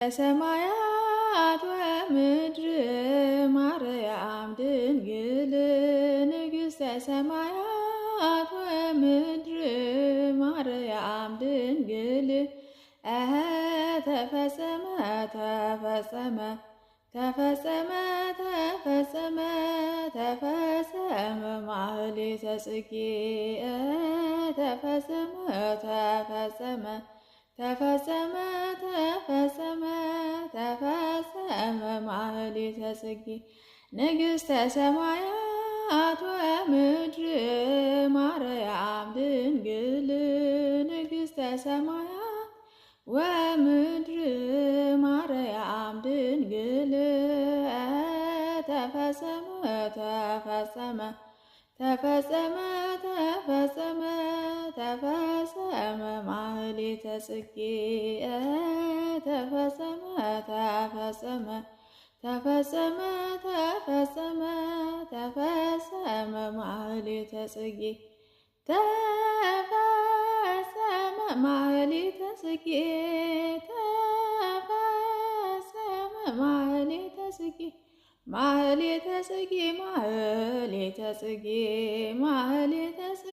ሰማያት ወምድር ማርያም ድንግል ንግሥተ ሰማያት ወምድር ማርያም ድንግል ተፈጸመ ተፈጸመ ተፈጸመ ተፈጸመ ተፈጸመ ማህሌተ ጽጌ ተፈጸመ ተፈጸመ ተፈጸመ ተፈጸመ ተፈጸመ ማህሌተ ጽጌ ንግሥተ ሰማያት ወምድር ማርያም ድንግል ንግሥተ ሰማያት ወምድር ማርያም ድንግል ተፈጸመ ተፈጸመ ተፈጸመ ተፈጸመ ተፈጸመ ማህሌተ ጽጌ ተፈጸመ ተፈጸመ ተፈጸመ ተፈጸመ ተፈጸመ ማህሌተ ጽጌ ተፈጸመ ማህሌተ ጽጌ ተፈጸመ ማህሌተ ጽጌ ማህሌተ ጽጌ ማህሌተ ጽጌ ማህሌተ ጽጌ።